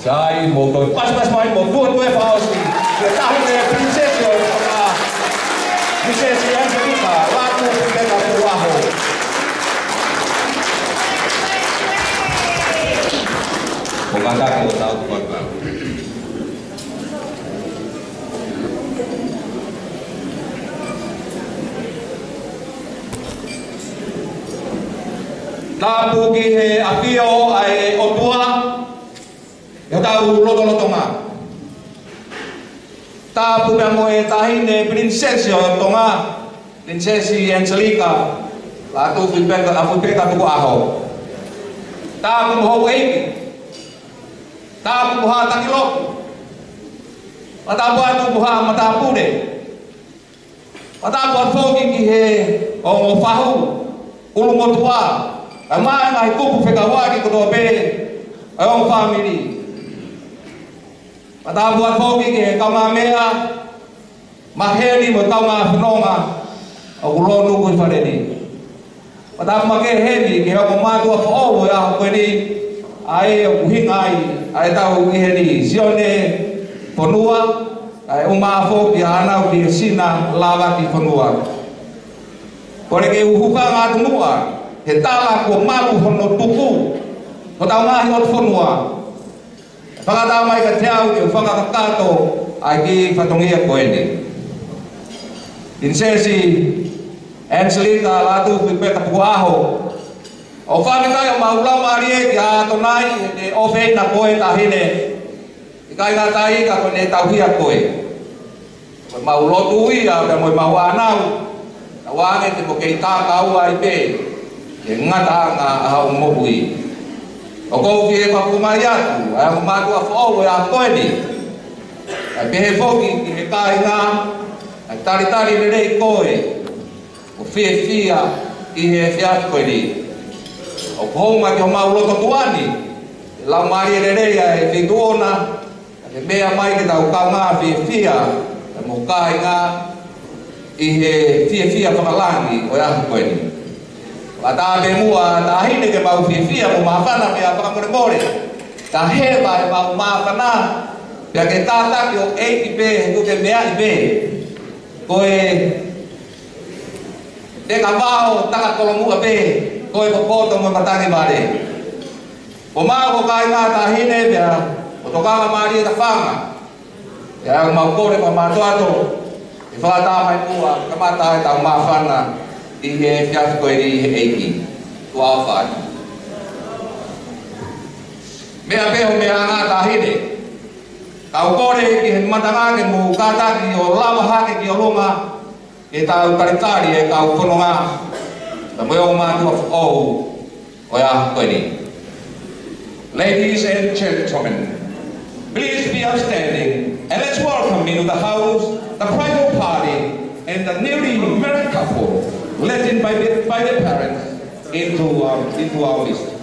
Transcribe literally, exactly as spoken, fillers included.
ʻAi, mou toe pasipasi mai, mou tuʻu atu ʻo fakaʻosi. Ko e taʻahine Pilinisesi ʻo Tonga, Pilinisesi Angelika Lātūfuipeka Tukuʻaho. Mou kātaki ʻo tau tuku atu. Tapu ki he ʻafio ʻa e ʻOtua ʻi hotau lotolotonga. Tapu pea mo e taʻahine Pilinisesi ʻo Tonga, Pilinisesi Angelika Lātūfuipeka, ʻAfuipeka Tukuʻaho. Tapu mo houʻeiki. Tapu mo haʻa taki lotu. Fakatapu atu mo haʻa matāpule. Fakatapu atu foki ki he ongo fahu, ʻulumotuʻa, kae ʻumaʻā e ngaahi kupu fekauʻaki kotoa pē ʻo e ongo fāmili. Fakatapu atu foki ki he kaungāmeʻa, maheni mo e kaungā fononga ʻoku lōnuku ʻi fale ni. Fakatapu makehe heni ki he ongo mātuʻa foʻou ʻo e ʻaho ko eni, ʻa ē ʻoku ʻuhinga ai ʻa ʻetau ʻi heni, Sione Fonua, kae ʻumaʻā foki ʻa Hanau ki he Sina Lavaki Fonua. Kole ke u hūfanga atu muʻa he tala kuo malu hono tuku hotau ngaahi ʻotu fonua. Fakaʻatā mai kiate au ke u fakakakato ʻa e kiʻi fatongia ko eni. Pilinisesi Angelika Lātūfuipeka Tukuʻaho, ʻoku fakafetaʻi ʻemau laumālie kia Atonai he ʻofeina koe taʻahine. ʻIkai ngata ai ka ko ʻene tauhi ʻa koe. Ko ʻemau lotu ia pea mo ʻemau ʻānau, ʻoange te mo kei takaua ai pē ki he ngataʻanga ʻa hoʻo moʻui. ʻOku ou fie fakafetaʻi atu ʻa e ongo mātuʻa foʻou ʻo e ʻaho ko eni, kae pehē foki ki he kāinga, ʻa e talitali lelei koe ʻo fiefia ʻi he efiafi ko eni. ʻOku hounga ki homau loto tuʻa ni e laumālie lelei ʻa e Feituʻu Ona, kae meʻa mai ke tau kaungā fiefia mo e kāinga ʻi he fiefia fakalangi ʻo e ʻaho ko eni. Fakatapu muʻa taʻahine ke mau fiefia mo māfana pea fakamolemole, ka heva ʻemau māfana, pea ke kātaki ʻo ʻeiki pē he kuo ke meaʻi pē. Ko e teka vao taka kolomuʻa pē, ko e kokoto mo e matangi vale. Ko mau ko e kāinga taʻahine pea ko e tokanga mālie tafanga. Pea ʻoku mau kole fakamātoato ke fakatau mai muʻa, kamata ʻetau māfana ʻi he efiafi ko eni ʻi he ʻEiki. Tuʻa ʻofa atu. Meʻa pē hoʻo meʻaʻanga taʻahine. Kau kole ki he matanga ke mou kātaki ʻo lava hake ki ʻolunga ke tau talitali e kau fononga, pea mo e ongo mātuʻa foʻou ʻo e ʻaho ko eni. Ladies and gentlemen, please be outstanding and let's welcome into the house the bridal party and the newly married couple, led in by the, by the parents into our, into our midst.